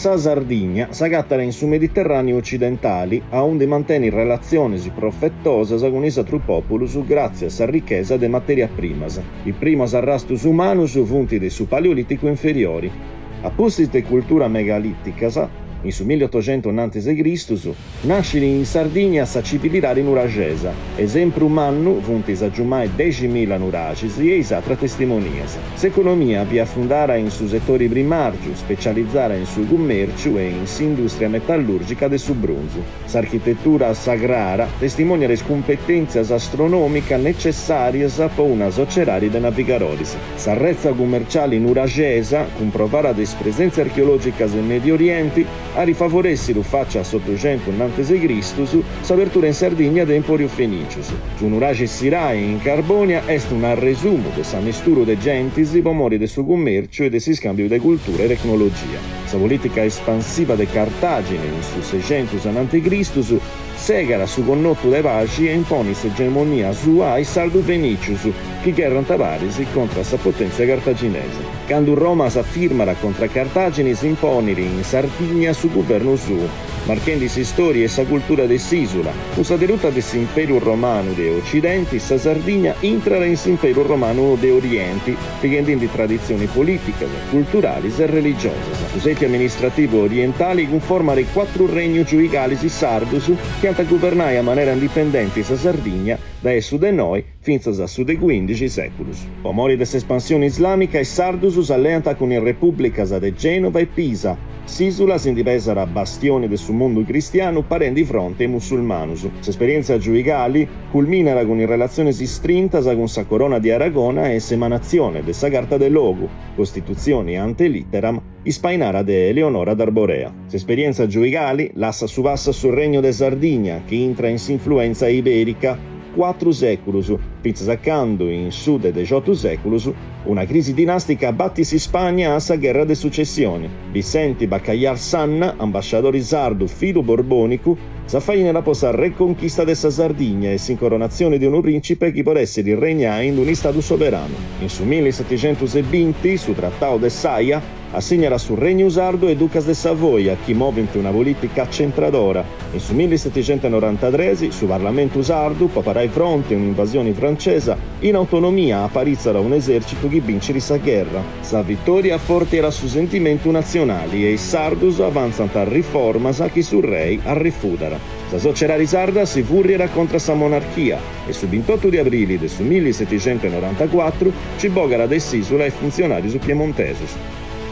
Sa Sardigna s'agatat in su Mediterràneu ocidentali, aundi mantenit relatzionis profetosas cun is atrus pòpulus gràtzias a sa richesa de matèrias primas. Is primos arrastus umanus funt de su Paleolìticu inferiori. A pustis de culturas megalìticas, in su milliotoxentus innantis de Cristus, Nascit in Sardigna sa civilidadi nuraxesa, esempru mannu funt is agiumai deximila nuraxis e is atras testimonias. S'economia fiat fundara in su setori primàrgiu, specializara in su cummèrciu e in s'indùstria metallùrgica de su brunzu. S'architetura sagrara testimòniat is cumpetèntzias astronòmicas necessàrias po una sociedadi de navigadoris. S'arretza cummerciali nuraxesa, cumprovada de is presèntzias archeològicas in Mediu Orienti, At favorèssidu faci a s'Otuxentus innantis de Cristus s'abertura in Sardigna de empòrius fenìcius. Su nuraxi Sirai in Carbònia est un'arresumu de s'amesturu de gentis po mori de su cummèrciu e de s'iscàmbiu de cultura e tecnologia. Sa polìtica espansiva de Cartàgine in su Sexentus ananti Cristus segat su connotu de paxi e imponit s'egemonia sua a is sardu-fenìcius chi gherrant paris contra a sa potèntzia cartaginesa. Candu Roma s'afirmat contra Cartàgini s'imponit in Sardigna su guvernu suu, marchendi s'istòria e sa cultura de s'ìsula. Cun sa deruta de s'Imperu Romanu de Ocidenti, sa Sardigna intrat in s'Imperu Romanu de Orienti, pighendindi traditzionis polìticas, culturalis e religiosas. Su sètiu amministrativu orientali cunformat is cuatru regnus giuigalis sardus chi ant a guvernai a manera indipendenti sa Sardigna dae su de noi fintzas a su de cuìndixi sèculus. Po mori de s'espansioni islàmica is sardus s'alleant cun is repùblicas de Gènova e Pisa. S'ìsula si ndi pesat a bastioni de su mundu cristianu parendi fronti a is musulmanus. S'esperièntzia giuigali culminat cun is relatzionis istrintas cun sa Corona di Aragona e s'emanatzione de sa Carta de Logu, costitutzioni ante litteram, ispainara de Eleonora d'Arborea. S'esperièntzia giuigali lassat su passu a su Regnu de Sardigna chi intrat in s'influèntzia ibèrica cuatru sèculus, fintzas a candu, in su de dexiotu sèculus, una crisi dinàstica batit s'Ispagna a sa gherra de sucessioni. Bissenti Bacallar Sanna, ambasciadori sardu filu borbònicu, S'afainat po sa reconchista de sa Sardigna e s'incoronatzione de unu prìncipe chi podessit regnai in un'istadu soberanu. In su milliseticentusebinti, su Tratau de s'Aia assignat su Regnu Sardu a is ducas de Savoia chi movint una polìtica accentradora. In su milliseticentonorantatres, su Parlamentu Sardu, po parai fronti a un'invasioni francesa, in autonomia aparitzat un'esèrcitu chi bincit sa gherra. Sa vitòria afortiat su sentimentu natzionali e is sardus avantzant riformas chi su rei arrefudat. Sa sociedadi sarda si furriat contra sa monarchia e su bintotu de abrili de su milliseticentonorantacuatru nci bogat de s'ìsula is funtzionàrius piemontesus.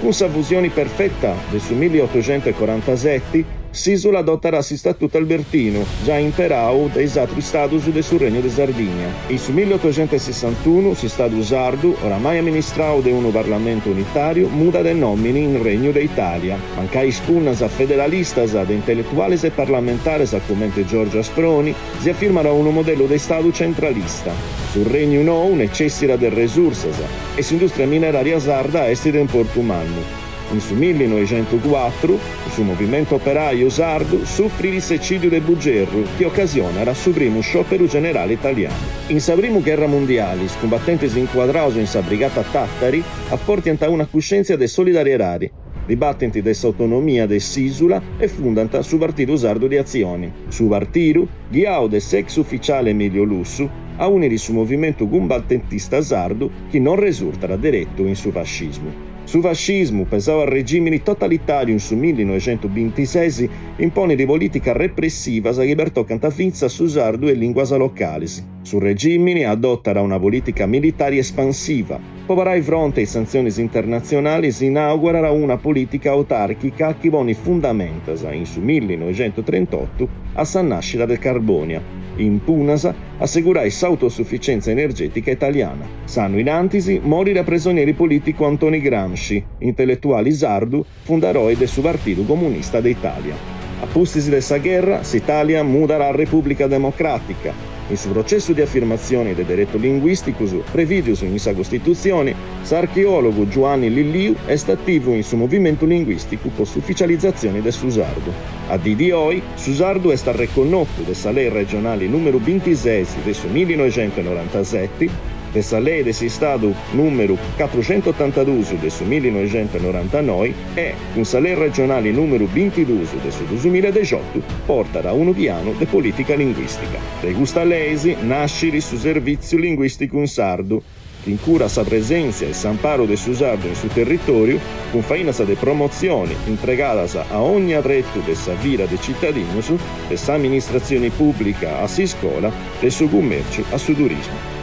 Cun sa fusioni perfeta de su milliotoxentocorantaseti, S'ìsula adotat s'Istatutu Albertinu, giai imperau de is atrus stadus de su Regnu de Sardigna. In su milliotoxentosessantunu s'Istadu sardu, oramai amministrau de unu parlamentu unitàriu, mudat de nòmini in Regnu de Itàlia. Mancai is punnas federalistas de intelletuales e parlamentares comente Giorgio Asproni, si afirmat unu modellu de istadu centralista. Su Regnu nou necessitat de resursas e s'indùstria minerària sarda est de importu mannu. In su millinoixentucuatru, su movimentu operaju sardu sufrit s'ecìdiu de Bugerru, chi ocasionat su primu sciòperu generali italianu. In sa primu gherra mundiali, is cumbatentes incuadraus in sa Brigata Tàtari afortiant una cuscèntzia de solidariedadi, dibatint de s'autonomia de s'ìsula e fundant su Partidu Sardu de Atzioni. Su partidu, ghiau de s'ex uficiale Emilio Lussu, aunit su movimentu cumbatentista sardu chi non resurtat deretu in su fascismu. Su fascismu, pesau a regìmini totalitàriu in su millinoixentubintises, imponit polìticas repressivas chi pertocant fintzas su sardu e lìnguas localis. Su regìmini adotat una polìtica militari espansiva. Po parai fronte a is santzionis internatzionalis inaugurat una polìtica autàrchica chi ponit fundamentas, in su millinoixentutrintotu, a sa nàscida de Carbònia, in punnas a assegurai s'autosuficièntzia energètica italiana. S'annu in antis morit a presonieri polìticu Antoni Gramsci, intelletuali sardu, fundaroi de su Partidu Comunista de Itàlia. A pustis de sa gherra, s'Itàlia mudat a Repùblica Democràtica. In su processu de afirmatzioni de deretus linguìsticus prevìdius in sa Costitutzioni, s'archeòlogu Giuanni Lilliu est ativu in su movimentu linguìsticu po s'uficializatzioni de su sardu. A dì di oi, su sardu est arreconnotu de sa lei regionali nùmeru bintises de su millinoixentonorantaseti. de sa Lei de s'Istadu nùmeru catruxentuotantadus de su millinoixentunorantanoi e, cun sa Lei regionali nùmeru bintidus de su dusumiladexotu, portat unu pianu de polìtica linguìstica. De custa leis nascit su Servìtziu Linguìsticu in Sardu, chi incurat sa presèntzia e s'amparu de su sardu in su territòriu cun fainas de promotzioni intregadas a ònnia tretu de sa vida de citadinus, de s'amministratzioni pùblica a s'iscola, de su cummèrciu a su turismu.